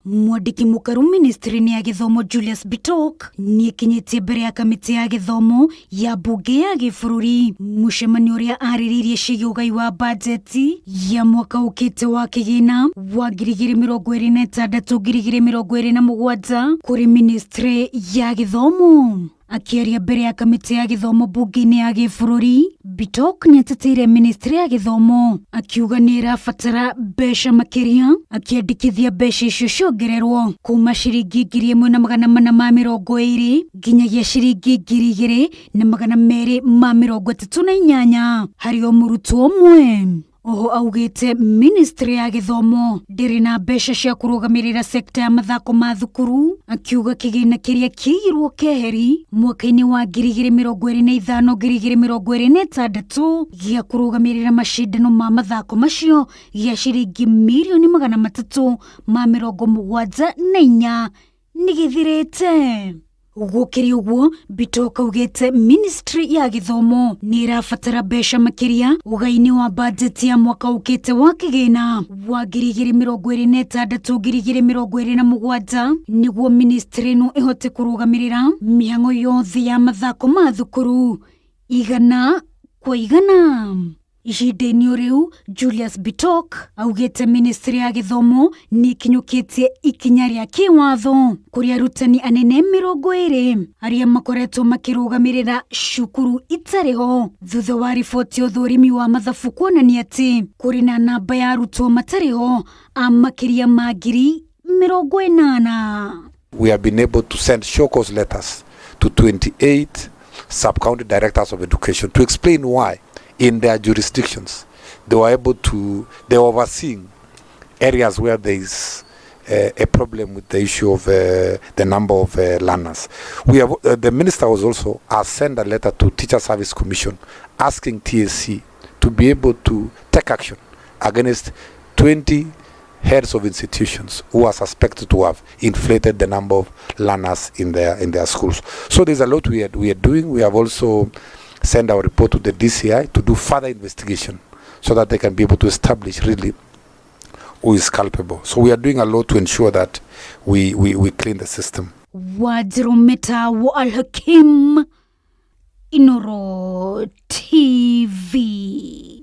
Mwandĩki mũkaru ministry-inĩ ya gĩthomo Julius Bitok nĩekinyĩtie mbere ya kamĩtĩ ya gĩthomo ya mbunge ya gĩbũrũri mũcemanio ũrĩa arĩrĩirie ciĩgiĩ ũgai wa bajeti ya mwaka ũkĩte wa kĩgĩna wa 2026 2027 kũrĩ ministry ya gĩthomo. Akĩaria mbere ya kamĩtĩ ya gĩthomo mbunge-inĩ ya gĩbũrũri, Bitok nĩateteire ministry ya gĩthomo akiuga nĩ ĩrabatara mbeca makĩria, akĩandĩkithia mbeca icio ciongererwo kuma ciringi 1420 nginyagia ciringi 2238 harĩ o mũrutwo ũmwe. Oho augĩte ministry ya gĩthomo ndĩrĩ na mbeca cia kũrũgamĩrĩra sekta ya mathako ma thukuru, akiuga kĩgĩna kĩrĩa kĩigirwo keheri mwaka-inĩ wa 2025 2026 gĩa kũrũgamĩrĩra macindano ma mathako macio gĩa ciringi mirioni 374 nĩ gĩthirĩte. Gũkĩrĩ ũguo, Bitok augĩte ministry ya gĩthomo nĩ ĩrabatara mbeca makĩria ũgai-inĩ wa bajeti ya mwaka ũkĩte wa kĩgĩna wa 2026 2027 nĩguo ministry ĩno ĩhote kũrũgamĩrĩra mĩhang'o yothe ya mathako ma thukuru igana kwa igana. Ihinda-inĩ o rĩu, Julius Bitok augĩte ministry ya gĩthomo nĩ ĩkinyũkĩtie ikinya rĩa kĩwatho kũrĩ arutani anene 20 arĩa makoretwo makĩrũgamĩrĩra cukuru itarĩ ho thutha wa riboti ya ũthũrimi wa mathabu kuonania atĩ kũrĩ na namba ya arutwo matarĩ ho a makĩria ma 80,000. We have been able to send show cause letters to 28 sub-county directors of education to explain why in their jurisdictions they were able to, they were overseeing areas where there is a problem with the issue of the number of learners. We have, the minister was also sent a letter to Teacher Service Commission asking TSC to be able to take action against 20 heads of institutions who are suspected to have inflated the number of learners in their schools. So there's a lot we are doing. We have also sent our report to the DCI to do further investigation so that they can be able to establish really who is culpable. So we are doing a lot to ensure that we clean the system. Wanjiru Metawo Al-Hakim, Inoro TV.